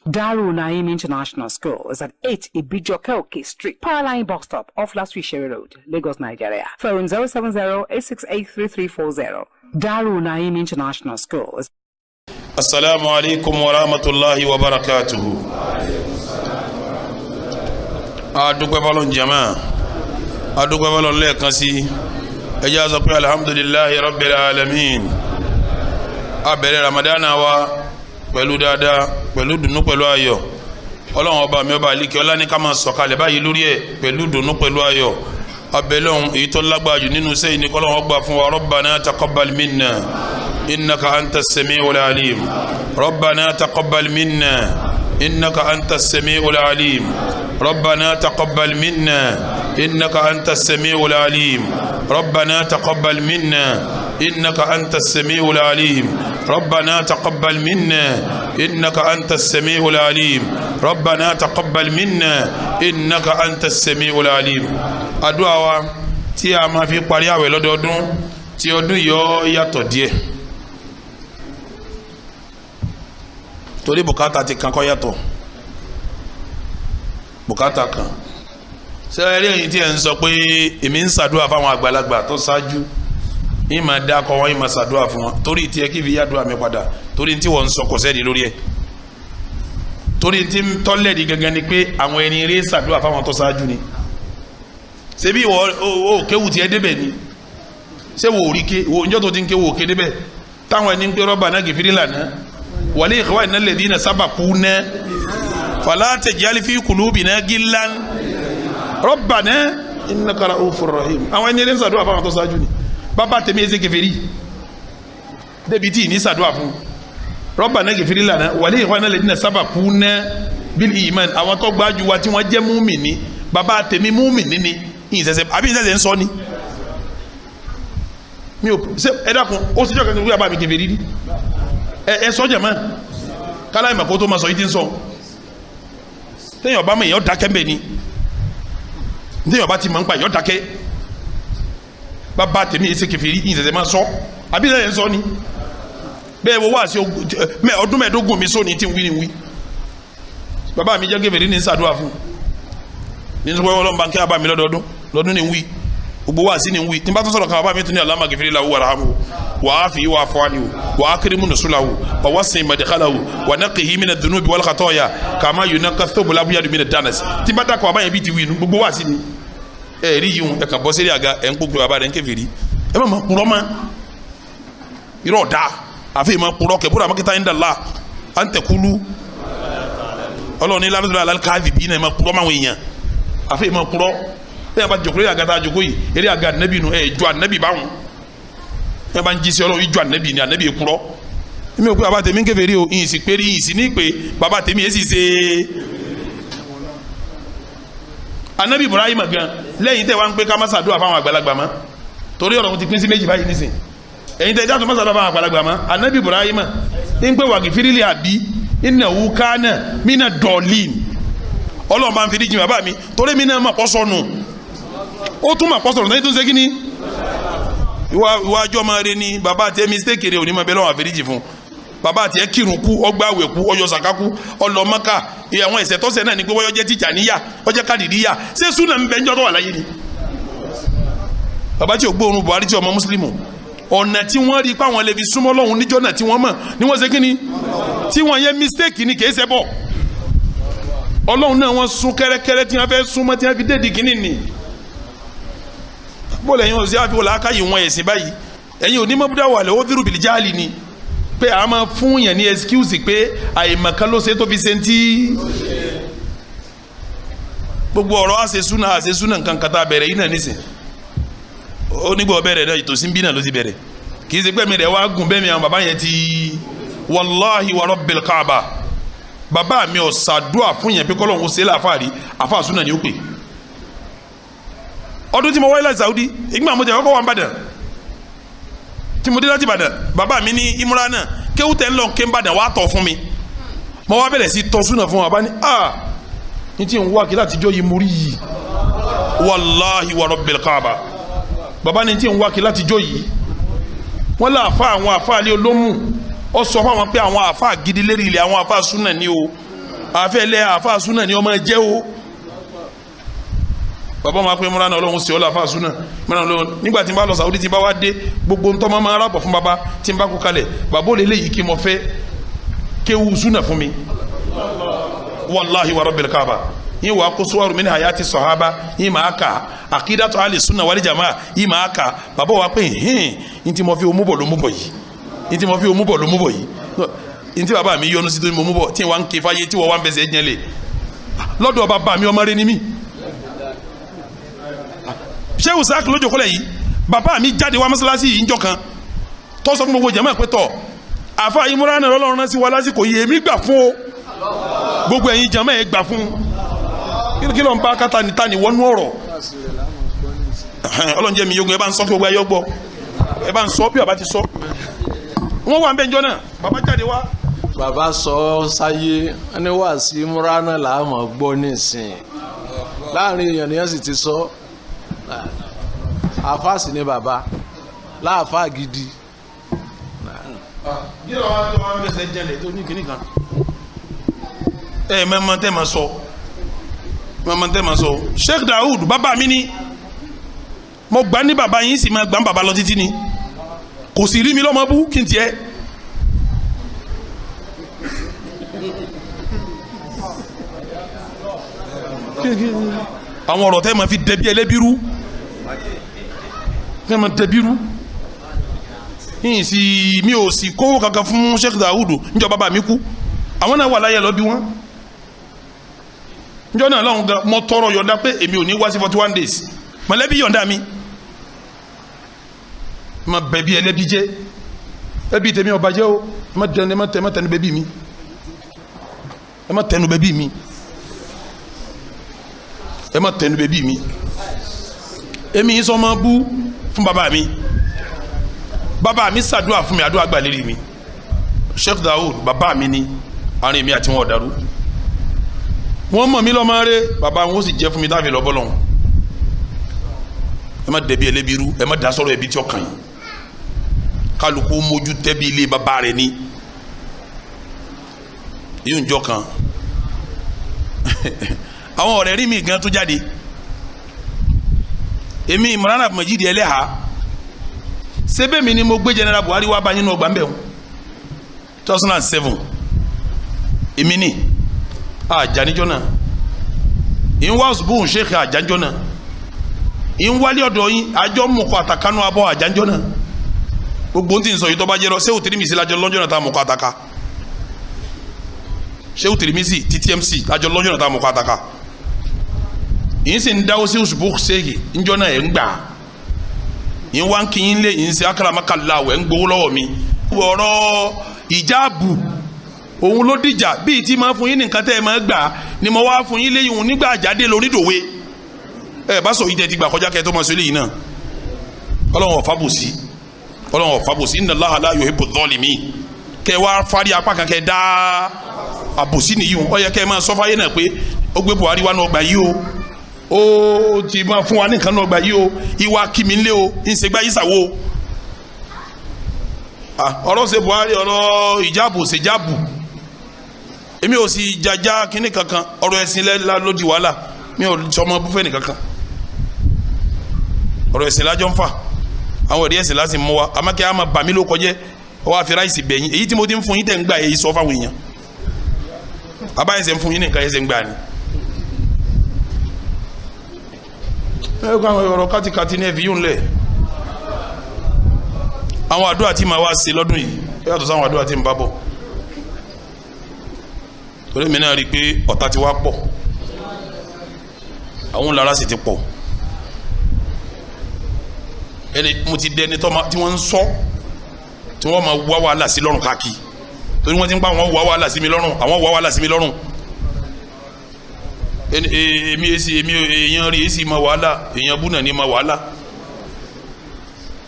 Darul Naim International School is at 8 Ibijoke Oke Street, Powerline Box Stop, off Last Sherry Road, Lagos, Nigeria. Phone 070-868-3340. Darul Naim International School is Asalaamu alaykum wa rahmatulahi wa barakatuhu. A dúpẹ́ fọ́lọ́run jama, a dúpẹ́ fọ́lọ́run lẹ́ẹ̀kan sí. Ẹ jẹ́ a sọ pé alhamdulillahi rabbil alamin. A bẹ̀rẹ̀ ramadana wa pẹ̀lú dáadáa, pẹ̀lú dùnú, pẹ̀lú ayọ̀. Ọlọ́run ọba mi, ọba àlíkẹ́ ọlá, ní ká máa sọ̀kalẹ̀ báyìí lórí ẹ̀ pẹ̀lú dùnú, pẹ̀lú ayọ̀. Abẹ́lẹ́hùn èyí tó lágbára jù nínú sẹ́yìn ní kọ́lọ́run ọgbà fún wa. Rabbana taqabbal minna innaka anta as-sami'ul alim. Rabbana taqabbal minna innaka anta as-sami'ul alim. Rabbana taqabbal minna innaka anta as-sami'ul alim. Rabbana taqabbal minna innaka anta as-sami'ul alim. Rabbana taqabbal minna innaka anta as-sami'ul alim. Rabbana taqabbal minna innaka anta as-sami'ul alim. Àdúrà wa tí a máa fi parí àwẹ̀ lọ́dọọdún, tí ọdún yìí ó yàtọ̀ díẹ̀ torí bùkátà ti kan kọ́ yàtọ̀ bùkátà kan. Ṣé ẹ rí ẹ̀yin tí ẹ̀ ń sọ pé èmi ń ṣàdúrà fáwọn àgbàlagbà tó ṣáájú, yìí máa dá akọ wọn, yìí máa ṣàdúrà fún wọn, torí tiẹ̀ kí fi yàdúrà mi padà, torí tí wọ́n ń sọ kò sẹ́ni lórí ẹ̀, torí tí ń tọ́lẹ̀ di gangan ni pé àwọn ẹni rí ṣàdúrà fáwọn tó ṣáájú ni. Ṣebí ìwọ o kéwù tiẹ̀ débẹ̀ ni? Ṣé wò ó rí ké wò njọ́ tó ti ń ké wò ó ké débẹ̀ táwọn ẹni ń pé rọ́bà náà gèfìrí lànà wàlẹ́ ìkọ́wá iná lè dínà sábà kú ná fàlà tajal fi qulubina gillan rabbana innaka ra'ufur rahim. Àwọn ẹni rí ṣàdúrà fáwọn tó ṣáájú ni. Bàbá tèmi ẹsẹ kèfèrí débi tí ní ṣàdúrà fún rabbana gèfìrí lànà wàlẹ́ ìkọ́wá iná lè dínà sábà kú ná bil iman. Àwọn tó gbájú wa tí wọ́n jẹ́ múmìnì, bàbá tèmi múmìnì ni, ìṣẹ̀ṣẹ̀ àbí ìṣẹ̀ṣẹ̀ ń sọ ni mi ò ṣe. Ẹ dákun, ó sì jọ́ kankan wíwá bá mi kèfèrí rí. Ẹ sọ jẹ̀mọ́ kálá ìmọ̀ kó tó máa sọ yìí ti ń sọ. Téèyàn bá mọ̀, èèyàn dákẹ́ mbẹ́ ni. Téèyàn bá ti mọ̀ ń pa, èèyàn dákẹ́. Bàbá tèmi ẹsẹ̀ kèfèrí, ìṣẹ̀ṣẹ̀ máa sọ àbí ìṣẹ̀ṣẹ̀ ń sọ ni. Bẹ́ẹ̀ wo wá sí ọdún 15 mi sóni tí ń wí ni wí. Bàbá mi jẹ́ kèfèrí ní sàdúrà fún ní sọ pé Ọlọ́run bá ń kí bàbá mi lọ́dọọdún lọ́dún ní wí, gbogbo wa sí ni wí. Tí n bá tún sọ̀rọ̀ kan, bàbá mi tún ní alama gèfèrè la wàrà hàmù wà á fi wà fọ́ ni o wà á kiri múnu sula o wà wá sin madikala o wà ná kìhí mina dunubi wal khataya kàmá yuna ka thobo labuyadu mina danas. Tí n bá dàkọ̀ bàbá yẹn bí ti wí nu gbogbo wa sí ni. Ẹ rí yìí, ẹ kàn bọ́ sẹ́rí àga, ẹ̀ ń kó bàbá rẹ̀ ń kèfèrí. Ẹ má ma kúrọ́ ma irọ́ da àfi ma kúrọ́ kẹ́ búrọ̀ àmọ́kítà ń dàlá à ń tẹ̀kúlú. Ọlọ́run ní ládùúgbò alákàdì bí náà ẹ má kúrọ́ máa wọ̀nyàn àfi ma kúrọ́. Ẹ bá jòkó eré àga tá a jòkó yìí, eré àga ànábì nù, ẹ jọ ànábì báwọn. Ẹ bá ń jí sí Ọlọ́run, ìjọ ànábì ni ànábì kúrọ́. Èmi ò pé bàbá tèmi ń kèfèrí o, ìyìn sì pé rí, ìyìn sì ní pé bàbá tèmi yẹn sì ṣe ànábì Ibrahim gan. Lẹ́yìn tẹ́ wá ń pé ká má ṣàdúrà fáwọn àgbàlagbà mọ́, torí ọ̀rọ̀ ti pín sí méjì báyìí nísìn. Ẹ̀yin tẹ́ jáde má ṣàdúrà fáwọn àgbàlagbà mọ́, ànábì Ibrahim ń pè wàgì fírílì àbí innahu kana mina dọ̀lìn. Ọlọ́run bá ń fi díjì bàbá mi torí mi náà mà kọ́ sọnù, ó tún mà kọ́ sọnù lẹ́yìn tó ń ṣe kíní. Ìwà àjọ máa re ni bàbá àti ẹ mistake rẹ òní máa bẹ lọ́wọ́ àforíjì fún bàbá àti ẹ. Kírun kú, ọgbà àwẹ̀ kú, ọyọ sàká kú, ọlọmọkà. Àwọn ẹ̀ṣẹ̀ tọ́sẹ̀ náà ni pé wọ́n jẹ́ Tìjàníyà, ọjẹ́ Kàdìríyà. Ṣé súnà ń bẹ ńjọ́ tó wà láyé ni? Bàbá tí ò gbóòórùn Buhari, tí ọmọ mùsùlùmù, ọ̀nà tí wọ́n rí páwọn lè fi súnmọ́ Ọlọ́hun níjọ́ náà tí wọ́n mọ̀ ni wọ́n ṣe kíni tí wọ́n yẹ mistake ni, kìí ṣe bọ̀ Ọlọ́run náà wọ́n sún kẹ́rẹ́kẹ́rẹ́ tí wọ́n fẹ́ súnmọ́ tí wọ́n fi dédìí kíní ni. Bọ́ọ̀lù ẹ̀yin ọ̀sẹ̀ àfi wọlé akáyè wọn ẹ̀sìn báyìí. Ẹ̀yin onímọ̀búdà wà lẹ́wọ́ dúró bìlì jáàlì ni pé a máa fún yẹn ní excuse pé àìmọ̀kan ló ṣe tó fi ṣe ń tí gbogbo ọ̀rọ̀ àṣesúnà àṣesúnà nǹkan kan tá a bẹ̀rẹ̀ yìí náà nísìn. Ó nígbà bẹ̀rẹ̀ náà, ìtòsí ń bí náà ló ti bẹ̀rẹ̀. Kì í ṣe pé mi rẹ̀ wá gùn bẹ́ẹ̀ mi àwọn bàbá yẹn ti wàláhi wa rabbil kaaba. Bàbá mi ò ṣàdúà fún yẹn pé kọ́lọ́hún ó ṣe é láàfáà rí, àfáà súnà ni ó pè. Ọdún tí mo wáyé láti Saudi, ìgbà mo jẹ kọ́kọ́ wà ń Ìbàdàn, tí mo dé láti Ìbàdàn, bàbá mi ní Imran náà kéwù tẹ́ ń lọ ké ń Ìbàdàn wàá tọ̀ fún mi. Mo wá bẹ̀rẹ̀ sí tọ́ súnà fún wa, bá ní a ní tí ń wá kí láti jọ yìí mo rí yìí, wàláhi wa rabbil Kaaba. Bàbá ní tí ń wá kí láti jọ yìí, wọ́n lé àfa àwọn àfa alẹ́ olómù, ó sọ fún àwọn pé àwọn àfa gidi lérí ilẹ̀, àwọn àfa súnà ni o, àfẹ́ lẹ́ àfa súnà ni ọmọ jẹ́ o. Bàbá máa pé múra náà, Ọlọ́run sí ọlọ́ àfa súnà múra náà Ọlọ́run. Nígbà tí n bá lọ Saudi, tí n bá wá dé, gbogbo ntọ́ máa máa rábọ̀ fún bàbá tí n bá kú kalẹ̀, bàbá ò lè léyìí kí mo fẹ́ kéwu súnà fún mi. Wàláhi wa rabbil Kaaba, yín wàá kó suwaru min hayati sahaba, yín máa kà akidatu ali sunna wal jamaa, yín máa kà. Bàbá wa pé hìn ní tí mo fi omúbọ̀ ló múbọ̀ yìí, ní tí mo fi omúbọ̀ ló múbọ̀ yìí, ní tí bàbá mi yọnu sí tó ní mo múbọ̀, tí wọ́n ń ké fáyé, tí wọ́n wá ń fẹsẹ̀ jẹ́ lè lọ́dọ̀ bàbá mi, ọmọ rẹ ni mí. Shehu Sak lójókòó yìí, bàbá mi jáde wá mọ́sálásí yìí ńjọ́ kan, tó sọ fún gbogbo jàmáà pé tọ̀ àfa Imran Ọlọ́run rán sí wa lásìkò yìí, èmi gbà fún o, gbogbo ẹ̀yin jàmáà ẹ̀ gbà fún. Kí ló ń bá kátà ní tani wọnú ọ̀rọ̀? Ọlọ́run jẹ́ mi yogun, ẹ bá ń sọ kí gbogbo ayé gbọ́, ẹ bá ń sọ bí bàbá ti sọ. Wọ́n wà ń bẹ́ njọ́ náà, bàbá jáde wá. Bàbá sọ sáyé ẹni wà sí Imran làá mọ̀ gbọ́ nísìn, láàrin èèyàn nìyẹn sì ti sọ. Àáfàá sì ni bàbá, láàfáà gidi. Bí ọ̀rọ̀ wa tó wá ń fẹsẹ̀ jẹlẹ̀ tó ní kinní kan. Ẹ mẹ́mọ́ tẹ́ ma sọ, mẹ́mọ́ tẹ́ ma sọ. Sheikh Daoud bàbá mi ni, mo gbà ní bàbá yín sì máa gbà ń bàbá lọ títí ni, kò sì rí mi lọ́mọ bú kí n tiẹ̀. Àwọn ọ̀rọ̀ tẹ́ ma fi dẹbi ẹlẹ́bírú, tẹ́ ma dẹbírú yìí sì, mi ò sì kówó kankan fún Sheikh Daoud. Níjọ́ bàbá mi kú, àwọn náà wà láyé lọ bí wọ́n níjọ́ náà lọ́hùn gan, mo tọrọ yọ̀ǹda pé èmi ò ní wá sí 41 days, mọ̀lẹ́bí yọ̀ǹda mi. Ma bẹ̀bí ẹlẹ́bí jẹ́, ẹbí tèmi ọba jẹ́ o. Ẹ má tẹnu, ẹ má tẹnu, ẹ má tẹnu bẹ̀bí mi, ẹ má tẹnu bẹ̀bí mi, ẹ má tẹnu bẹ̀bí mi. Èmi yìí sọ ma bú fún bàbá mi, bàbá mi ṣàdúrà fún mi, àdúrà gbà lérí mi. Sheikh Daoud bàbá mi ni, àárín mi àti wọn ọ̀dàrú, wọ́n mọ̀ mí lọ́mọ rẹ, bàbá wọn ó sì jẹ́ fún mi táàfin lọ́bọ̀ lọ́hùn. Ẹ má dẹbi ẹlẹ́bi rú, ẹ má da sọ̀rọ̀ ẹbí tí ó kàn yín. Kálukú mójú tẹ́bi ilé bàbá rẹ ní yóò ń jọ kan. Àwọn ọ̀rẹ́ rí mi gan tó jáde, èmi Imran Abdulmajid ẹlẹ́hà sebe mi ni mo gbé General Buhari wá bá yín nínú ọgbà ń bẹ̀ wọ́n 2007. Èmi ni àjàníjọ́ náà ìwá ọ̀sùnbùn sheikh àjàníjọ́ náà ìwálé ọ̀dọ̀ yín, àjọ mọ̀kọ́ àtàkánú abọ́ àjàníjọ́ náà. Gbogbo tí ń sọ yìí tó bá jẹ́ lọ, Sehu Tirimisi lájọ lọ́jọ́ náà tá a mọ̀kọ́ àtàkà, Sehu Tirimisi ti TMC lájọ lọ́jọ́ náà tá a mọ̀kọ́ àtàkà. Yìí sì ń dáwọ́ sí ọ̀sùnbùn sheikh ńjọ́ náà ẹ̀ ń gbà yín wá ń kí yín lé yín sí akaramakala wẹ̀ ń gbowó lọ́wọ́ mi. Ọ̀rọ̀ ìjáàbù òun ló dìjà bíi tí máa fún yín nìkan tẹ́ ẹ máa gbà ni mo wá fún yín léyìn òun nígbà jáde lónídòwe. Ẹ bá sọ yìí tẹ́ ti gbà kọjá kẹ́ tó máa sọ eléyìí náà. Ọlọ́run ọ̀fà bòsí, Ọlọ́run ọ̀fà bòsí, inna Allaha la yuhibbu dhalimin. Kẹ́ wá fárí apá kan kẹ́ dá àbòsí nìyí o, ó yẹ kẹ́ máa sọ fáyé náà pé ó gbé Buhari wá ní ọgbà yìí o, ó ti máa fún wa ní nǹkan náà gbà yìí o, ìwà kìmí ńlẹ̀ o, ìṣègbà yìí sàwó. Ọ̀rọ̀ ṣe Buhari, ọ̀rọ̀ ìjáàbù ṣèjáàbù, èmi ò sì jàjà kínní kankan. Ọ̀rọ̀ ẹ̀sìn lẹ́la ló di wàhálà, mi ò sọmọ búfẹ́ nìkankan. Ọ̀rọ̀ ẹ̀sìn lájọ́ ń fà, àwọn ẹ̀rí ẹ̀sìn láti mú wa, àmọ́ kí a máa bà mí ló kọjẹ́ ọ wá fi ráìsì bẹ̀yìn èyí tí mo ti ń fún yín tẹ̀ ń gbà èyí sọ fáwọn èèyàn bàbá ẹ̀sẹ̀ ń fún yín nìkan ẹ̀sẹ̀ ń gbà ni. Ẹ kọ́ àwọn ọ̀rọ̀ kátikàti ní ẹ̀fí yóò ń lẹ̀. Àwọn àdúrà tí màá wá ṣe lọ́dún yìí ó yàtọ̀ sáwọn àdúrà tí ń bá bọ̀, torí mi náà rí i pé ọ̀tá ti wá pọ̀, àwọn lára sì ti pọ̀. Ẹni mo ti dẹni tọ́ ma tí wọ́n ń sọ tí wọ́n máa wá wàhálà sí lọ́rùn káàkiri. Torí wọ́n ti ń pa àwọn wà wàhálà sí mi lọ́rùn, àwọn wà wàhálà sí mi lọ́rùn. Èmi èsì èmi èèyàn rí èsì ma wàhálà, èèyàn bú náà ní ma wàhálà,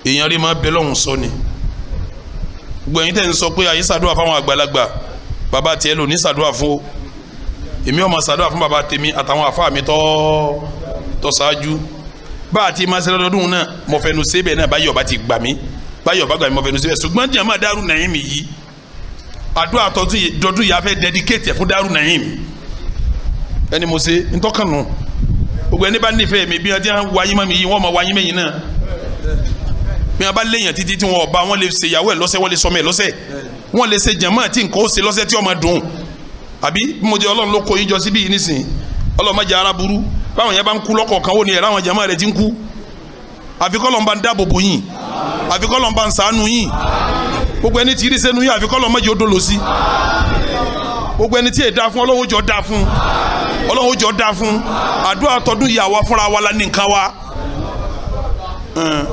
èèyàn rí ma bẹ lọ́hùn sọ ni. Gbogbo ẹ̀yin tẹ́ ń sọ pé àyè ṣàdúrà fáwọn àgbàlagbà, bàbá tiẹ̀ lò ní ṣàdúrà fún o. Èmi ò máa ṣàdúrà fún bàbá tèmi àtàwọn àfáà mi tọ́ ṣáájú. Bá a ti máa ṣe lọ́dọọdún náà, mo fẹnu sébẹ̀ náà, báyọ̀ bá ti gbà mí, báyọ̀ bá gbà mí, mo fẹnu sébẹ̀. Ṣùgbọ́n jàmáà Daaru Naim yìí, àdúrà tọdún yìí a fẹ́ dedicate fún Daaru Naim. Ẹni mo ṣe ntọ́kànnù gbogbo ẹni bá nífẹ̀ẹ́ mi, bí wọ́n ti ń wáyé mọ́ mi yìí, wọ́n mọ̀ wáyé mẹ́yìn náà. Bí wọ́n bá léèyàn títí tí wọ́n ọba, wọ́n lè ṣe ìyàwó ẹ̀ lọ́sẹ̀, wọ́n lè sọmọ ẹ̀ lọ́sẹ̀, wọ́n lè ṣe jàmáà tí nǹkan ó ṣe lọ́sẹ̀ tí ó máa dùn. Àbí bí mo jẹ Ọlọ́run ló kó yín jọ síbí yìí nísìnyí, Ọlọ́run má jẹ́ ara burú. Báwọn yẹn bá ń kú lọ́kọ̀ọ̀kan, wò ni ẹ̀rọ àwọn jàmáà rẹ̀ ti ń kú. Àfi k'Ọlọ́run bá ń dáàbò bò yín, àfi k'Ọlọ́run bá ń ṣàánú yín. Gbogbo ẹni tí ì rí sẹ́nu yín, àfi k'Ọlọ́run má jẹ́ ó dolo sí. Gbogbo ẹni tí ì dá fún, Ọlọ́run ó jọ dá fún, Ọlọ́run ó jọ dá fún. Àdúrà tọdún yìí, àwa fúnra wa la ní nǹkan wa,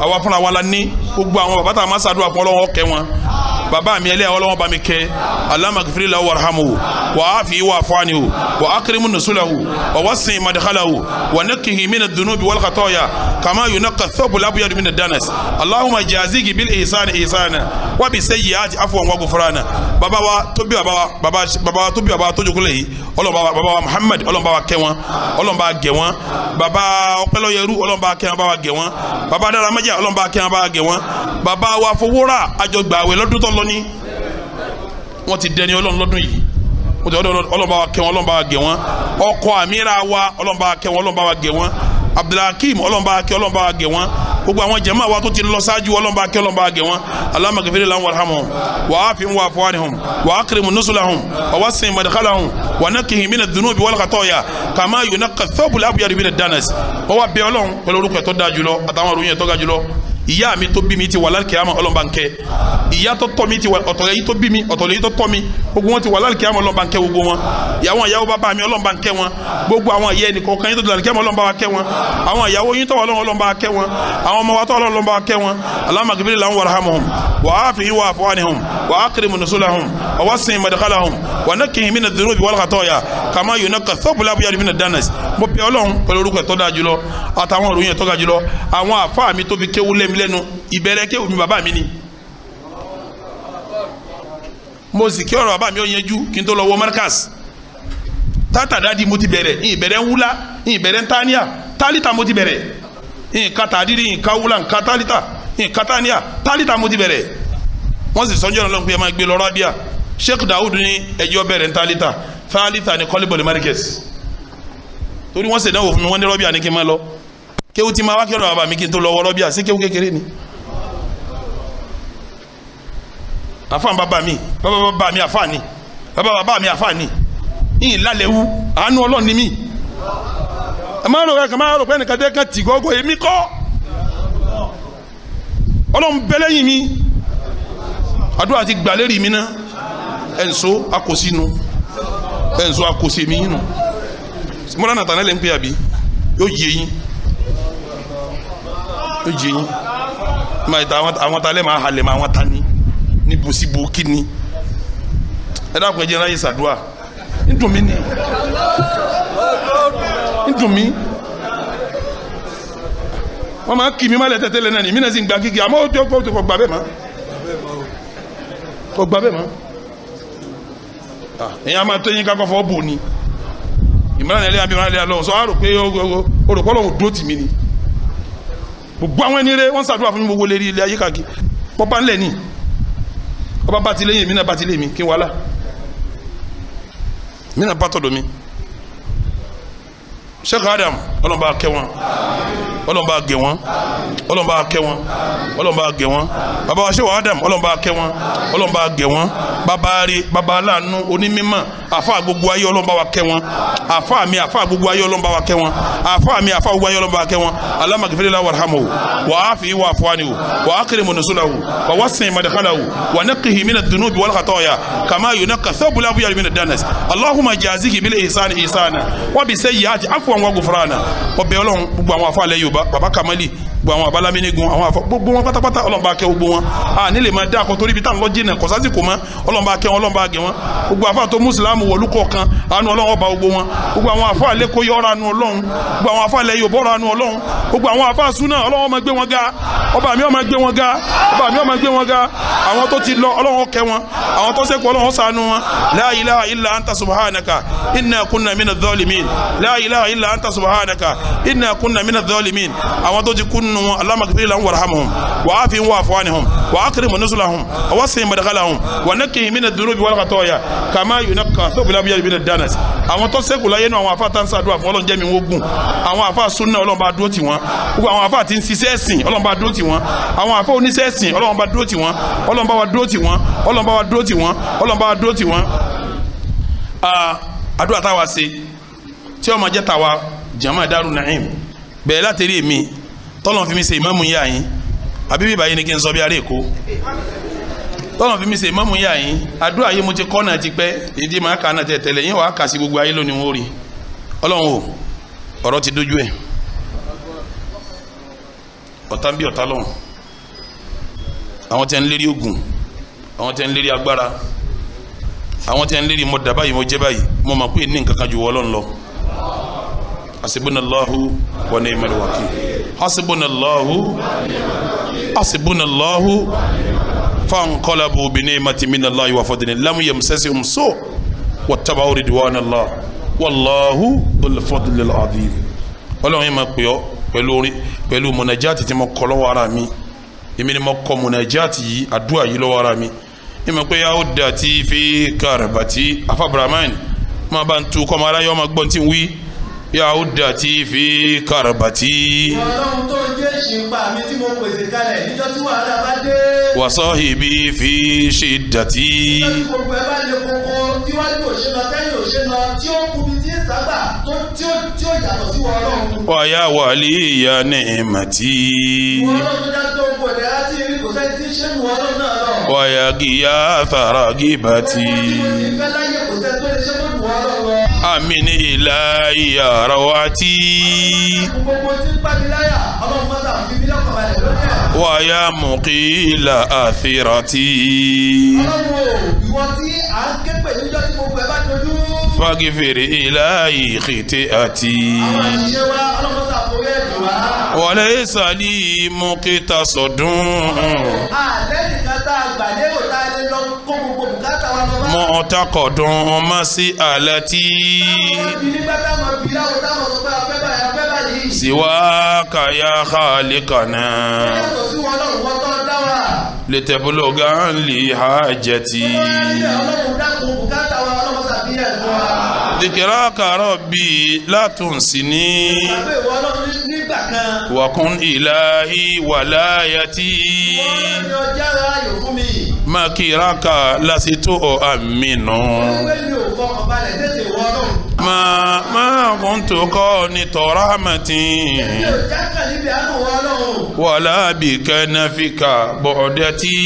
àwa fúnra wa la ní. Gbogbo àwọn bàbá tá a máa ṣàdúrà fún, Ọlọ́run ó kẹ́ wọn. Bàbá mi ẹlẹ́yà, Ọlọ́run bá mi kẹ́. Allahumma ighfir lahu warhamhu wa'afihi wa'fu anhu wa akrim nuzulahu wa wasi' madkhalahu wa naqqihi min adh-dhunubi wal khataaya kama yunaqqa ath-thawbu al-abyadu min ad-danas. Allahumma jazihi bil ihsani ihsana wa bi sayyi'ati afwan wa ghufrana. Bàbá wa tó bí bàbá wa, bàbá wa tó bí bàbá wa tó jókòó lẹ́yìn, Ọlọ́run bá bàbá wa Muhammad, Ọlọ́run bá wa kẹ́ wọn, Ọlọ́run bá gẹ̀ wọn. Bàbá Ọpẹ́lọ́yẹrú, Ọlọ́run bá kẹ́ wọn, bá wa gẹ̀ wọn. Bàbá Dáramẹ́jà, Ọlọ́run bá kẹ́ wọn, bá wa gẹ̀ wọn. Bàbá wa Fowórà, àjọgbàwẹ̀ lọ́dún tó lọ ní, wọ́n ti dẹni Ọlọ́run lọ́dún yìí. Wọ́n ti Ọlọ́run bá wa kẹ́ wọn, Ọlọ́run bá wa gẹ̀ wọn. Ọkọ àmìrà wa, Ọlọ́run bá wa kẹ́ wọn, Ọlọ́run bá wa gẹ̀ wọn. Abdulhakeem, Ọlọ́run bá wa kẹ́, Ọlọ́run bá wa gẹ̀ wọn. Gbogbo àwọn jàmáà wa tó ti lọ ṣáájú, Ọlọ́run bá kẹ́, Ọlọ́run bá gẹ̀ wọn. Allahumma ighfir lahum warhamhum wa'afihim wa'fu anhum wa akrim nuzulahum wa wasi' madkhalahum wa naqqihim min adh-dhunubi wal khataaya kama yunaqqa ath-thawbu al-abyadu min ad-danas. Wọ́n wá bẹ Ọlọ́run pẹ̀lú orúkọ tó dáa jùlọ àtàwọn ìròyìn tó ga jùlọ. Ìyá mi tó bí mi ti wà lálùkìyámà, Ọlọ́run bá ń kẹ́. Ìyá tó tọ́ mi ti wà, ọ̀tọ̀ lẹ́yìn tó bí mi, ọ̀tọ̀ lẹ́yìn tó tọ́ mi, gbogbo wọn ti wà lálùkìyámà, Ọlọ́run bá ń kẹ́ gbogbo wọn. Ìyàwó ìyàwó bàbá mi, Ọlọ́run bá ń kẹ́ wọn. Gbogbo àwọn ìyá ẹnì kọ̀ọ̀kan yín tó lálùkìyámà, Ọlọ́run bá wa kẹ́ wọn. Àwọn ìyàwó yín tó wà lọ́wọ́, Ọlọ́run bá wa kẹ́ wọn. Àwọn ọmọ wa tó wà lọ́wọ́, Ọlọ́run bá wa kẹ́ wọn. Allahumma ighfir lahum warhamhum wa'afihim wa'fu anhum wa akrim nuzulahum wa wasi' madkhalahum wa naqqihim min adh-dhunubi wal khataaya kama yunaqqa ath-thawbu al-abyadu min ad-danas. Mo bẹ̀ Ọlọ́run pẹ̀lú orúkọ tó dáa jùlọ àtàwọn ìròyìn tó ga jùlọ. Àwọn àfáà mi tó fi kéwú lẹ́mi lẹ́nu, ìbẹ̀rẹ̀ kéwú mi bàbá mi ni. Mo sì kí ọ̀rọ̀ bàbá mi ó yanjú kí n tó lọ wọ Markaz. Tata dadi mo ti bẹ̀rẹ̀, ìbẹ̀rẹ̀ ń wúlá, ìbẹ̀rẹ̀ ń táníà, tálítà mo ti bẹ̀rẹ̀. Nǹka tàdírí, nǹka wúlá, nǹka tálítà, nǹka táníà, tálítà mo ti bẹ̀rẹ̀. Wọ́n sì sọ́njọ́ náà lọ́n pé ẹ máa gbé lọ Rábíà. Sheikh Daoud ní ẹjọ́ bẹ̀rẹ̀ ń tálítà, tálítà ní kọ́líbọ̀lì Markaz. Torí wọ́n ṣèdánwò fún mi, wọ́n ní Rábíà ní kí n máa lọ. Kéwú ti máa wá kí ọ̀rọ̀ bàbá mi kí n tó lọ wọ Rábíà, sí kéwú kékeré ni. Àfáà bàbá mi, bàbá bàbá mi àfáà ni, bàbá bàbá mi àfáà ni. Ìyìn lálẹ́ wú, àánú Ọlọ́run ni mí. Ẹ máa rò pé kàn máa rò pé ẹnìkan tẹ́ kàn tì gọ́gọ́ èmi kọ́. Ọlọ́run bẹ lẹ́yìn mi. Àdúrà ti gbà lérí mi ná. Ẹ̀ǹso akòsí nu, ẹ̀ǹso akòsí mi nù. Mọ́lá nàtàn lẹ́ ń pè àbí yóò yé yín, yóò yé yín. Àwọn ta lẹ́ máa halẹ̀ máa àwọn ta ni ní bùsíbù kí ni. Ẹ dákun, ẹ jẹ́ ráyè sàdúà. Ń dùn mí ni, ń dùn mí. Wọ́n máa kì mí má lẹ tẹ́tẹ́lẹ̀ náà ni mí náà sì ń gba kíkì, àmọ́ ó tó kò gbà bẹ́ẹ̀ mọ́, kò gbà bẹ́ẹ̀ mọ́. Èyàn máa tó yín ká kọ́ fọ́ bò ni. Ìmọ̀ràn ẹlẹ́yà bí ìmọ̀ràn ẹlẹ́yà lọ́wọ́ sọ á rò pé ó rò pé Ọlọ́run dúró tì mí ni. Gbogbo àwọn ẹni rẹ wọ́n ṣàdúrà fún mi gbogbo lérí ilé ayé káàkiri. Pọ́pá ńlẹ̀ ni ọba bá ti lẹ́yìn èmi náà bá ti lé mi kí n wàhálà mi náà bá tọ̀dọ̀ mi. Sheikh Adam, Ọlọ́run bá kẹ́ wọn, Ọlọ́run bá gẹ̀ wọn, Ọlọ́run bá kẹ́ wọn, Ọlọ́run bá gẹ̀ wọn. Bàbá wa Sheikh Adam, Ọlọ́run bá kẹ́ wọn, Ọlọ́run bá gẹ̀ wọn. Bàbá rí, bàbá aláàánú, onímímọ̀, àfáà gbogbo ayé, Ọlọ́run bá wa kẹ́ wọn. Àfáà mi, àfáà gbogbo ayé, Ọlọ́run bá wa kẹ́ wọn. Àfáà mi, àfáà gbogbo ayé, Ọlọ́run bá wa kẹ́ wọn. Allahumma ighfir lahu warhamhu wa'afihi wa'fu anhu wa akrim nuzulahu wa wasi' madkhalahu wa naqqihi min adh-dhunubi wal khataaya kama yunaqqa ath-thawbu al-abyadu min ad-danas. Allahumma jazihi bil ihsani ihsana wa bi sayyi'ati afwan wa ghufrana. Ọbẹ̀ Ọlọ́run gbogbo àwọn àfáà lẹ́ Yorùbá, bàbá Kamali, Gbogbo àwọn abalaminigun, àwọn afọ, gbogbo wọn pátápátá, Ọlọ́run bá kẹ́ gbogbo wọn. A nílè máa dá akọ torí ibi táwọn lọ jìnnà kọsásìkò mọ. Ọlọ́run bá kẹ́ wọn, Ọlọ́run bá gẹ̀ wọn. Gbogbo afọ àtọ mùsùlùmí wọlú kọ̀ọ̀kan, àánú Ọlọ́run ọba gbogbo wọn. Gbogbo àwọn afọ àlékò yọ ọ̀rọ̀ àánú Ọlọ́run. Gbogbo àwọn afọ àlẹ Yorùbá ọ̀rọ̀ àánú Ọlọ́run. Gbogbo àwọn afọ àsúná, Ọlọ́run máa gbé wọn ga. Ọba mi ó máa gbé wọn ga, ọba mi ó máa gbé wọn ga. Àwọn tó ti lọ, Ọlọ́run kẹ́ wọn. Àwọn tó ṣẹ́kù, Ọlọ́run ṣàánú wọn. La ilaha illa anta subhanaka inna kunna mina dhalimin. La ilaha illa anta subhanaka inna kunna mina dhalimin. Àwọn tó ti kú nínú wọn, Allahumma ighfir lahum warhamhum wa'afihim wa'fu anhum wa akrim nuzulahum wa wasi' madkhalahum wa naqqihim mina dhunubi wal khataaya kama yunqqa thawbul abyad mina danas. Àwọn tó ṣẹ́kù láyé náà, àwọn afa tá ń ṣàdúrà fún, Ọlọ́run jẹ́ mi wógùn. Àwọn afa sunna, Ọlọ́run bá dúró tì wọ́n. Gbogbo àwọn afa tí ń ṣiṣẹ́ ẹ̀sìn, Ọlọ́run bá dúró tì wọ́n. Àwọn afa oníṣẹ́ ẹ̀sìn, Ọlọ́run bá dúró tì wọ́n. Ọlọ́run bá wa dúró tì wọ́n. Ọlọ́run bá wa dúró tì wọ́n. Ọlọ́run bá wa dúró tì wọ́n. Àdúrà táwa ṣe tí ó máa jẹ́ tàwa jama Daaru Naim bẹ̀rẹ̀ láti rí èmi tọ́lọ̀ fi mi ṣe ìmáàmù yá yín, àbí bíbá yín ni kí n sọ bí ará Èkó, tọ́lọ̀ fi mi ṣe ìmáàmù yá yín. Àdúrà yìí mo ti kọ́ náà ti pẹ́, èyí tí màá kà náà tẹ̀ tẹ́lẹ̀ yín wàá kà sí gbogbo ayé lónìí wọ́n rí. Ọlọ́run o, ọ̀rọ̀ ti dójú ẹ̀, ọ̀tá ń bí ọ̀tá lọ́hùn, àwọn tí ń lérí ogun, àwọn tí ń lérí agbára, àwọn tí ń lérí mo dà báyìí, mo jẹ́ báyìí, mo mọ̀ pé ní nǹkan kan ju Ọlọ́run lọ. Hasbunallahu wa ni'mal wakil. Hasbunallahu, hasbunallahu. Fanqalabu bi ni'matin minallahi wa fadlin lam yamsashum su' wattaba'u ridwanallah wallahu dhul fadlil azim. Ọlọ́run yìí máa pè ọ́ pẹ̀lú orin, pẹ̀lú mọ̀nàjáàtì tí mo kọ́ lọ́wọ́ ara mi. Èmi ni mo kọ́ mọ̀nàjáàtì yìí, àdúrà yìí lọ́wọ́ ara mi. Ìmọ̀ pé yà ó dà tí fi kàràbàtì afa Brahman máa bá ń tu kọ́mọ aráyọ́ máa gbọ́n tí ń wí. Yà ó dà tí fi kàràbàtì. Ọlọ́run tó ń jẹ́ ìṣìnpa mi tí mo pèsè kalẹ̀ níjọ́ tí wàhálà bá dé. Wasahibi fi shiddati. Níjọ́ tí gbogbo ẹ bá le koko, tíwájú ò ṣe lọ, tẹ́yìn ò ṣe lọ, tí ó kú bí tí ń sábà tí ó yàtọ̀ sí Ọlọ́run. Wàyà wàlíyà ni'mati. Ìwọ Ọlọ́run tó dájú tó ń kò dẹ̀ láti rí, kò sẹ́ni tí ń ṣe ìwọ Ọlọ́run náà lọ. Wàyà gíyà faragibati. Gbogbo tí mo sì fẹ́ láyé, kò sẹ́ni tó lè ṣe tó ìwọ Ọlọ́run lọ. Amin ilahi rawati. Gbogbo tí ń pàmí láyà, Ọlọ́run mọ́sà fi mí lọ́kàn balẹ̀ lórí ẹ̀. Wàyà muqila athirati. Ọlọ́run o, ìwọ tí à ń ké pè níjọ́ tí gbogbo ẹ bá dojú. Fagifiri ilahi khitiati. Àwọn àṣìṣe wa, Ọlọ́run mọ́sà forí ẹ̀ jì wá. Walaysa li muqtasadun. Àlẹ́ nìkan tá a gbà lérò tá a lè lọ kó gbogbo bùkátà wa lọ bá. Mu'taqadun mas'alati. Táwọn bí nígbà táwọn bí láwọn táwọn sọ pé a fẹ́ báyìí, a fẹ́ báyìí. Siwaka ya khaliqana. Yàtọ̀ sí wọn Ọlọ́run wọn tọ́ dá wa. Litabluga li hajati. Ọlọ́run dákun, bùkátà wa, Ọlọ́run ṣàbíyẹ̀ fún wa. Dhikraka rabbi la tunsini. Ìgbàgbé ìwọ Ọlọ́run nígbà kan. Wa kun ilahi walayati. Ìwọ Ọlọ́run ni ọjà ara ayò fún mi. Makiraka lasitu aminu. Wípé mi ò fọkàn balẹ̀ tètè ìwọ Ọlọ́run. Ma kuntu qanita rahmatin. Mi ò jákàn níbi àánú ìwọ Ọlọ́run. Wala bikanafika bu'dati.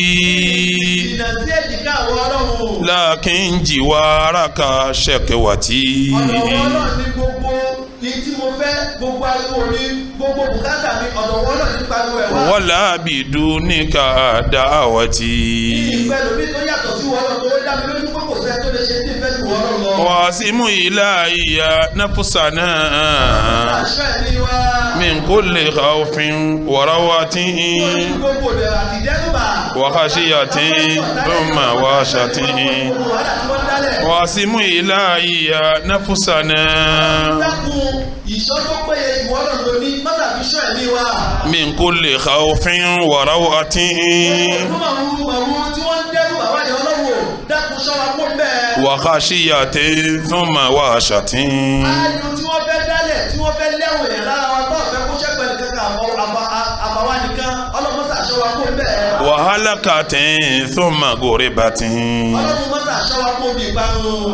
Ìjìnà sí èjìká ìwọ Ọlọ́run. Lakin jiwaraka shakwati. Ọ̀dọ̀ ìwọ Ọlọ́run ni gbogbo ní tí mo fẹ́, gbogbo ariwo mi, gbogbo bùkátà mi, ọ̀dọ̀ ìwọ Ọlọ́run ní pariwo ẹ̀ wá. Wala bidunika da'wati. Ìfẹ́ lomi tó yàtọ̀ sí ìwọ Ọlọ́run tó dá mi lójú pé kò sẹ́ni tó lè ṣe tí ìfẹ́ ju ìwọ Ọlọ́run lọ. Wasimu ilahiya nafsana. Àṣọ ẹ̀mí wa. Min kulli khawfin wa rawatin. Gbogbo ìbẹ̀rù àti ìdẹ́rùbà. Wa khashiyatin thumma washatin. Gbogbo wàhálà tí wọ́n dálẹ̀. Wasimu ilahiya nafsana. Dákun, ìṣọ́ tó péye ìwọ Ọlọ́run ló ní, mọ́tà fi ṣọ́ ẹ̀mí wa. Min kulli khawfin wa rawatin. Gbogbo màwúrú màwúrú tí wọ́n ń dẹ́rù bàwá yẹn, Ọlọ́run o, dákun ṣọ́ wa kó bẹ́ẹ̀. Wa khashiyatin thumma washatin. Ayò tí wọ́n fẹ́ dálẹ̀, tí wọ́n fẹ́ lẹ́wọ̀n èèyàn lára wa, tó ọ̀fẹ́ kó ṣẹ́pẹ̀ nìkan kan àfàwa nìkan, Ọlọ́run mọ́tà ṣọ́ wa kó bẹ́ẹ̀. Wa halakatin thumma ghuribatin. Ọlọ́run mọ́tà ṣọ́ wa kó bí ìparun.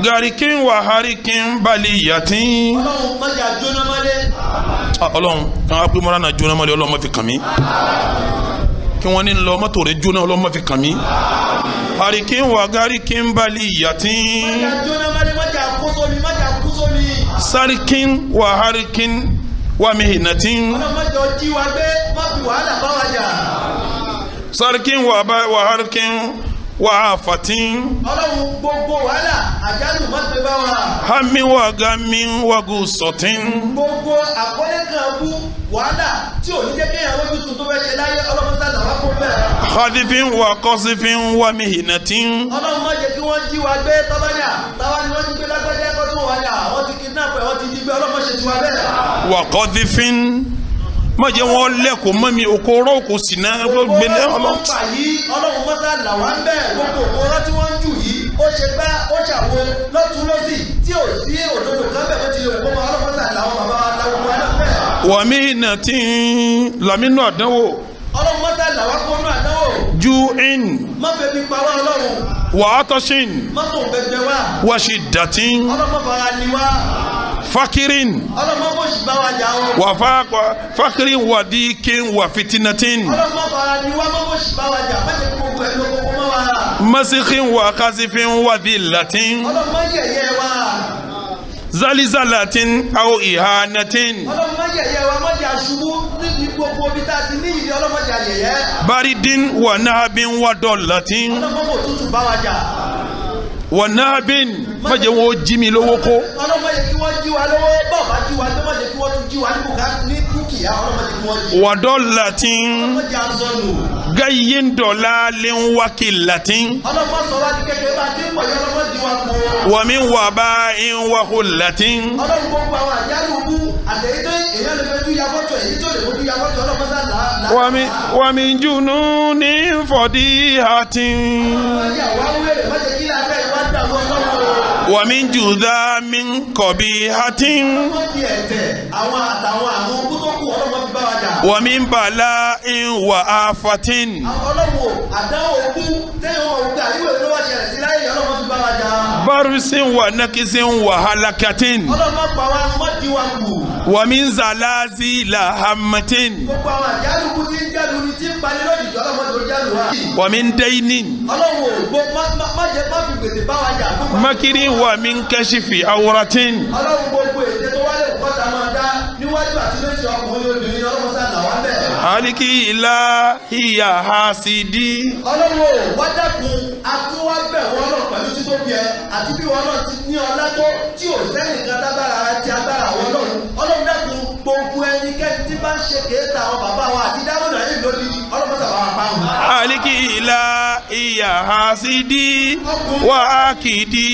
Garikin wa harikin baliyatin. Ọlọ́run mọ́jà jóná mọ́lé. Ọlọ́run kan á pé mọ́ra náà jóná mọ́lé, Ọlọ́run má fi kàn mí. Kí wọ́n ní lọ mọ́tò rẹ̀ jóná, Ọlọ́run má fi kàn mí. Harikin wa garikin baliyatin. Mọ́jà jóná mọ́lé, mọ́jà kó sómi, mọ́jà kú sómi. Sarikin wa harikin Wa mihnatin. Ọlọ́run má jẹ́ jí wa gbé, má fi wàhálà bá wa jà. Sarkin wa ba wa harkin wa afatin. Ọlọ́run, gbogbo wàhálà àjálù, má gbé bá wa. Hammin wa gammin wa gusotin. Gbogbo àkọlé kan bú, wàhálà tí ò ní jẹ́ kéèyàn lójú tuntun tó fẹ́ ṣe láyé, Ọlọ́run sá làwọn kó bẹ́ẹ̀. Khadifin wa qasifin wa mihnatin. Ọlọ́run, má jẹ́ kí wọ́n jí wa gbé. Tọ́bánà táwa ni wọ́n jí gbé lágbájá kọ́ tó wà ní àwọn ti kidnap ẹ̀, wọ́n ti jí gbé. Ọlọ́run má ṣe tiwa bẹ́ẹ̀. Wa qadhifin, má jẹ́ wọ́n lẹ́kọ̀ọ́ mọ́ mi òkò rọ́ òkò sì náà gbé ní Gbogbo Ọlọ́run. ọlọ́run fà yìí, Ọlọ́run mọ́sá làwa ń bẹ̀. Gbogbo òkúrọ́ tí wọ́n ń jù yìí, ó ṣe gbá, ó ṣàwo lọ́tún lọ́sì tí ò sí òdodo kan bẹ̀ bó ti lè kó mọ́. Ọlọ́run mọ́sá làwọn bàbá wa làwọn wa náà bẹ̀. Wa mihnatin, laminu àdánwò. Ọlọ́run mọ́sá làwa kónú àdánwò. Ju'in. Má febi pa wá, Ọlọ́run. Wa atashin. Má fòun gbẹgbẹ wá. Wa shiddatin. Ọlọ́run má fara ni wá. Fakirin. Ọlọ́run má fòṣì bá wa jà o. Wa fakirin wa dikin wa fitinatin. Ọlọ́run má fara ni wá, má fòṣì bá wa jà, má jẹ́ kí gbogbo ẹ̀ ló kókó mọ́ wa. Masikhin wa khasifin wa dhillatin. Ọlọ́run má yẹ̀yẹ́ wa. Zalizalatin aw ihanatin. Ọlọ́run má yẹ̀yẹ́ wa, má jẹ́ aṣubú níbi gbogbo ibi tá a ti ní ìdí. Ọlọ́run má jẹ́ ayẹyẹ. Baridin wa nahabin wa dollatin. Ọlọ́run má fò tútù bá wa jà. Wa nahabin, má jẹ́ wọn ó jí mi lówó kó. Ọlọ́run má jẹ́ kí wọ́n jí wa lówó. Bọ́ọ̀ bá jí wa tó, má jẹ́ kí wọ́n tún jí wa ní ní dúkìá. Ọlọ́run má jẹ́ kí wọ́n jí. Wa dollatin. Ọlọ́run má jẹ́ asọnù. Gayyin dolalin wa killatin. Ọlọ́run má sọ wá di kékeré bá a ti ń pọ̀ yọ. Ọlọ́run má di wa kú o. Wa min waba'in wa hullatin. Ọlọ́run, gbogbo àwọn àjálù bú àtẹ̀yí tó èèyàn lè fojú ya fọ́tò, èyí tó lè fojú ya fọ́tò, Ọlọ́run má sá là á. Wa min jununin fadihatin. Ọlọ́run yà wá wéèrè, má jẹ́ kí láàbẹ̀ ìwà dàrú, Ọlọ́run o. Wa min judhamin qabihatin. Wọ́n fi ẹ̀tẹ̀ àwọn àtàwọn àrùn kú tó kù, Ọlọ́run fi bá wa jà. Wa min bala'in wa afatin. Ọlọ́run o, àdánwò kú téèyàn mọ̀ wípé àyíwò ló wá ṣẹlẹ̀ sí láyé, Ọlọ́run fi bá wa jà. Barusin wa nakisin wa halakatin. Ọlọ́run má pa wá, má di wa kù. Wa min zalazila hammatin. Gbogbo àwọn àjálù kú tí ń jálù ni tí ń pani lójijì, Ọlọ́run tó jálù wa. Wa min daynin. Ọlọ́run o, má jẹ́ má fi gbèsè bá wa jà. Makirin wa min kashifi awratin. Ọlọ́run, gbogbo ète tó wálé kọ́ta máa dá níwájú àti lóṣù, ọkùnrin obìnrin, Ọlọ́run sá là wá bẹ́ẹ̀. Aliki ilahi ya hasidi. Ọlọ́run o, wá dákun, atúwábẹ̀ wọn náà pẹ̀lú títóbi ẹ àti bí wọn náà ti ní ọlá tó tí ò sẹ́nìkan tágbára ara ti agbára àwọn Ọlọ́run. Ọlọ́run dákun, gbogbo ẹnikẹ́ni tí bá ń ṣe kéèta àwọn bàbá wa àti dáhùn náà yìí lónìí, Ọlọ́run sábà wà pa wọn. Aliki ilahi ya hasidi wa akidi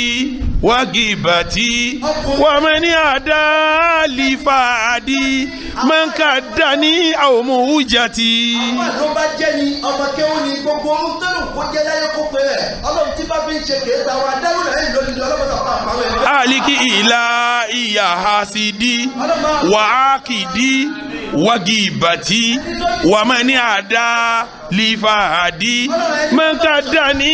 wa gibati wa mani adali faadi man kadani aw muhujati. Àwọn àlọ́ bá jẹ́ ni ọmọ kéwù ni gbogbo ohun tó lù kó jẹ́ láyé kó pé rẹ̀, Ọlọ́run tí bá fi ń ṣe kéèta wa dáhùn náà yìí lónìí, Ọlọ́run sábà wà pa wọn. Aliki ilahi ya hasidi wa akidi wa gibati wa mani adali faadi man kadani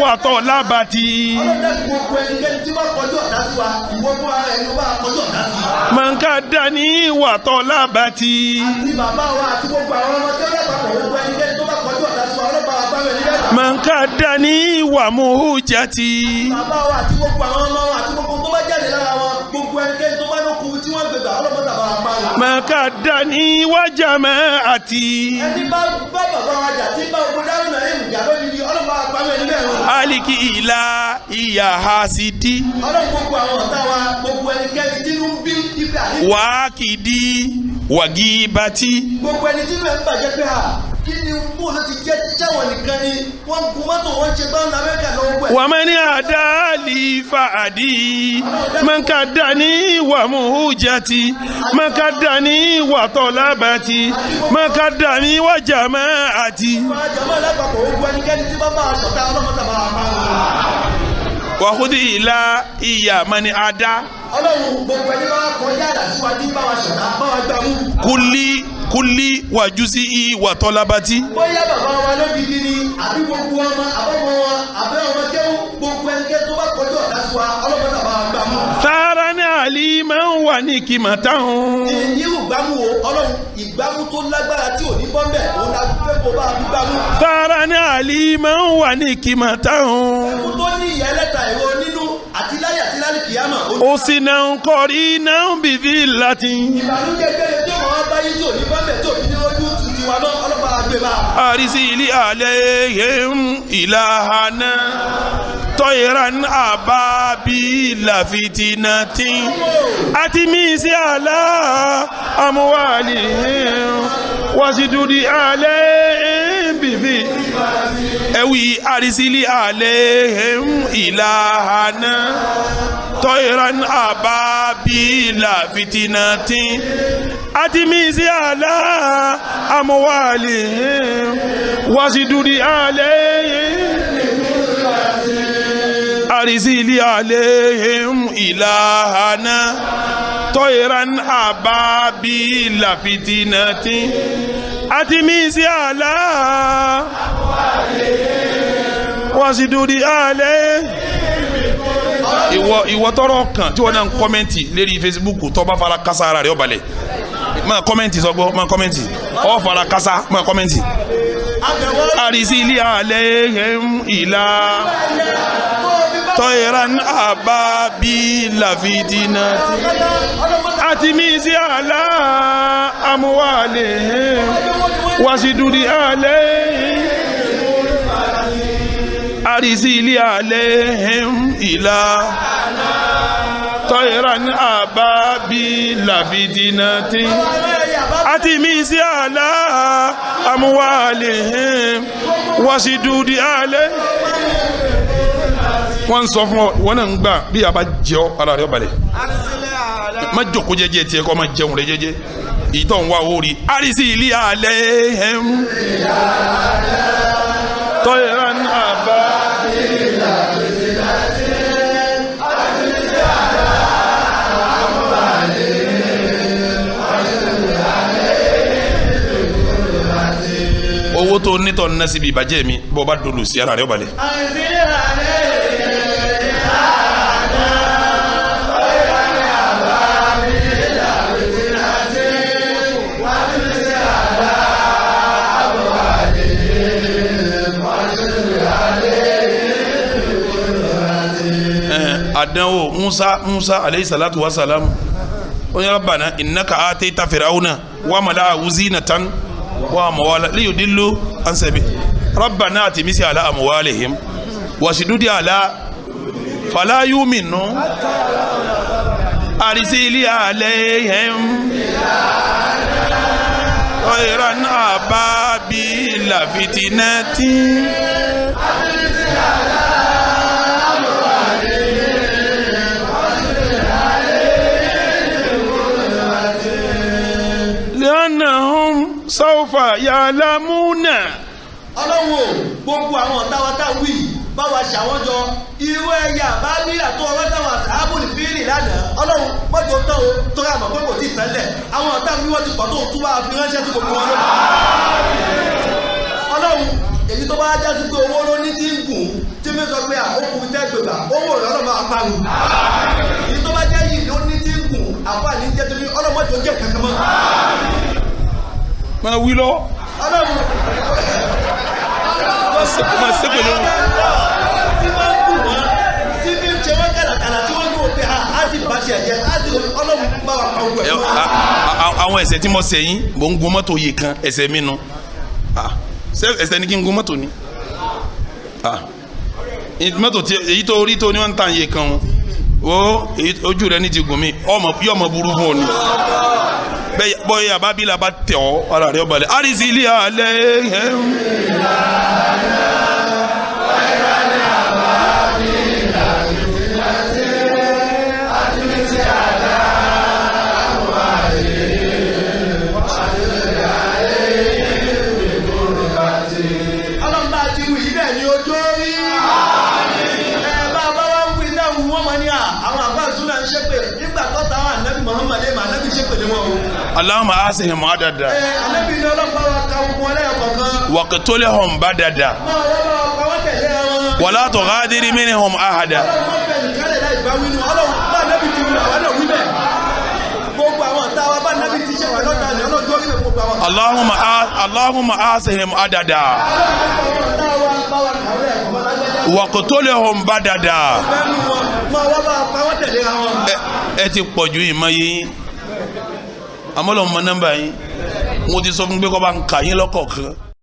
wa tolabati. Ọlọ́run dákun, gbogbo ẹnikẹ́ni tí bá kọjú ọ̀tá sí wa, ìwọ fún ara ẹni bá kọjú ọ̀tá sí wa. Man kadani wa tolabati. Àti bàbá wa àti gbogbo àwọn ọmọ tó lápapọ̀, gbogbo ẹnikẹ́ni tó bá kọjú ọ̀tá sí wa, ọlọ́pàá wa bá wọn níbẹ̀. Man kadani wa muhujati. Bàbá wa àti gbogbo àwọn ọmọ wa àti gbogbo tó bá jáde lára wọn, gbogbo ẹnikẹ́ni tó bá lókun tí wọ́n gbégbá, ọlọ́pàá bàbá wa pa wọn. Man kadani wa jama'ati. Ẹni bá bá bàbá wa jà tí bá ogun dáhùn náà èèmù jà lódìdí, ọlọ́pàá wa pa wọn níbẹ̀ wọn. Aliki ilahi ya hasidi. Ọlọ́run, gbogbo àwọn ọ̀tá wa, gbogbo ẹnikẹ́ni tínú ń bí ibi àní. Wa akidi wa gibati. Gbogbo ẹni tínú ẹ̀ ń bàjẹ́ pé à kí ni bó ló ti jẹ́ jáwọn nìkan ni wọ́n gun mọ́tò, wọ́n ṣe gbọ́n lamẹ́ríkà lọ́wọ́ gbẹ̀. Wa man adali faadi man kadani wa muhujati man kadani wa tolabati man kadani wa jama'ati. Àwọn jàmáà lápapọ̀, gbogbo ẹnikẹ́ni tí bá bá a ṣọ̀tá, ọlọ́mọ sábà pa wọn. Wa khudhi ilahi ya man ada. Ọlọ́run, gbogbo ẹni bá kọjá àlà síwájú bá wa ṣọ̀tá, bá wa gbà mú. Kulli kulli wa juz'i wa tolabati. Bóyá bàbá wa lódìdí ni àbí gbogbo ọmọ àbọ̀mọ wọn àbẹ́ ọmọ kéwú, gbogbo ẹnikẹ́ni tó bá kọjú ọ̀tá sí wa, ọlọ́mọ sábà gbà mú. Tharan aliman wa nikmatan. Irú ìgbámú wo, Ọlọ́run, ìgbámú tó lágbára tí ò ní bọ́m̀bẹ̀, òun la fẹ́ kó bá a fi gbámú. Tharan aliman wa nikmatan. Ẹkún tó ní ìyá ẹlẹ́ta ìró nínú àti láyé àti lálẹ́ kìyàmà, òun Òsínà ń kọrí náà bìbí láti. Ìbànújẹ́ gbére tí ó máa bá yí tí ò ní bọ́m̀bẹ̀ tí ò fi ní ojú tu tiwa náà ọlọ́pàá gbé bá. Àrísí ilé alẹ́ yẹn ìlànà tọ́yìnrán àbábí làfitìnàtì àti mísí àlá àmúwálì wàsídùdí alẹ́ bìbí. Ẹ̀wì àrísí ilé alẹ́ ìlànà tọ́yìnrán àbábí làfitìnàtì àti mísí àlá àmúwálì wàsídùdí alẹ́ arizili aleihim ilahana tọ́yìnrán àbábílà fitinati àti mísí àlá wàsídùdí alẹ́. Ìwọ tọrọ kan tí wọn náà ń kọ́mẹ́ǹtì lérí Facebook tó bá fara kásá ara rẹ̀ ó balẹ̀ máa kọ́mẹ́ǹtì sọgbọ́ máa kọ́mẹ́ǹtì ó fara kásá máa kọ́mẹ́ǹtì. Arizili aleihim ilahana tọ́yẹ̀rán àbábílà fìdínàtì àti mísí àlá àmúwálé wàsídùdí alẹ́ àrísí ilé alẹ́ ìlà tọ́yẹ̀rán àbábílà fìdínàtì àti mísí àlá àmúwálé wàsídùdí alẹ́. Wọ́n ń sọ fún ọ wọ́n náà ń gbà bí a bá jẹ ọ ara rẹ ọ balẹ̀ má jókòó jẹ́jẹ́ tiẹ̀ kọ́ má jẹun rẹ jẹ́jẹ́ ìtọ̀ ń wá owó rí àrísí ilé alẹ́ ẹ̀m tọ́yẹ̀rán àbá. Owó tó nítọ̀ ń ná síbi ìbàjẹ́ mi bọ́ bá dolù sí ara rẹ ọ balẹ̀. Àdánwò Musa aleyhi salatu wa salam ó ní rabbana innaka atayta fir'auna wa mala'ahu zinatan wa amwala liyudillu an sabi rabbana atimisi ala amwalihim washdud ala fala yu'minu arsili alayhim tayran ababila fitinati. Li'annahum sawfa ya'lamuna. Ọlọ́run gbogbo àwọn ọ̀tá wa tá wí bá wa ṣàwọn jọ irú ẹ̀yà bá nílà tó ọwọ́ táwọn àṣàbùn fíìlì lánàá ọlọ́run mọ́jọ tán o torí àmọ́ pé kò tí ì tẹ́lẹ̀ àwọn ọ̀tá mi wọ́n ti pọ̀ tó tún bá fi ránṣẹ́ sí gbogbo wọn lónìí. Ọlọ́run èyí tó bá já sí pé owó ló ní tí ń gùn tí mi sọ pé àkókò tẹ́ gbègbà owó rẹ̀ ọlọ́run máa parun èyí tó bá jẹ́ yìí ló ní tí ń gùn àǹfààní jẹ́ torí ọlọ́run mọ́jọ jẹ́ kankan mọ́. Máa wí lọ. Ọlọ́run máa ṣe pẹ̀lú. Tí wọ́n ń gùn wọ́n tí fi ń ṣe wọ́n kàlàkàlà tí wọ́n ń gùn pé a sì bá ṣe ẹ̀jẹ̀ a sì ọlọ́run bá wa pa ogun ẹ̀. Àwọn ẹ̀ṣẹ̀ tí mo ṣẹ̀ yín mò ń gun mọ́tò yìí kan ẹ̀ṣẹ̀ mi nu ṣé ẹ̀ṣẹ̀ ni kí n gun mọ́tò ni mọ́tò tí èyí tó rí tó ní wọ́n ń tàn yìí kan o ojú rẹ ní ti gùn mí yóò mọ burú fún ọ ni bọ́yá abábílà bá tẹ̀ ọ́ ara rẹ̀ balẹ̀ àrísí ilé alẹ́ ẹ̀. Ọlọ́run bá ti wù yí bẹ́ẹ̀ ni ojú rí. Ẹ bá bá wá ń wí náà wọ́n mọ̀ ní àwọn àbá súnà ń ṣépè nígbà tó táwọn ànábì Muhammad ẹ̀ mà ànábì ṣépè lé wọn o. Allahumma asihim adada. Ẹ ànábì ní ọlọ́run bá wa ka ogun ọlẹ́yọ̀ kọ̀ọ̀kan. Waqtulhum badada. Máa wọ́n bá wa pa wọ́n tẹ̀lé wọn. Wala tughadir minhum ahada. Ọlọ́run má fẹ́ nìkan lẹ̀ láì bá wí nù ọlọ́run bá ànábì ti wù àwọn náà wí bẹ́ẹ̀. Gbogbo àwọn ọ̀tá wa bá ànábì ti ṣe wà lọ́ta ni ọlọ́run tó rí bẹ́ẹ̀ gbogbo àwọn. Allahumma asihim adada. Ọlọ́run gbogbo àwọn ọ̀tá wa bá wa kàwé ẹ̀kọ́ Waqtulhum badada. Bẹ́ẹ̀ni wọn máa wá bá a pa wọ́n tẹ̀lé ra wọn. Ẹ ti pọ̀ ju ìmọ̀ yín, àmọ́ lọ́n mọ nọ́mbà yín. Mo ti sọ fún pé kọ́ bá ń kà yín lọ́kọ̀ọ̀kan.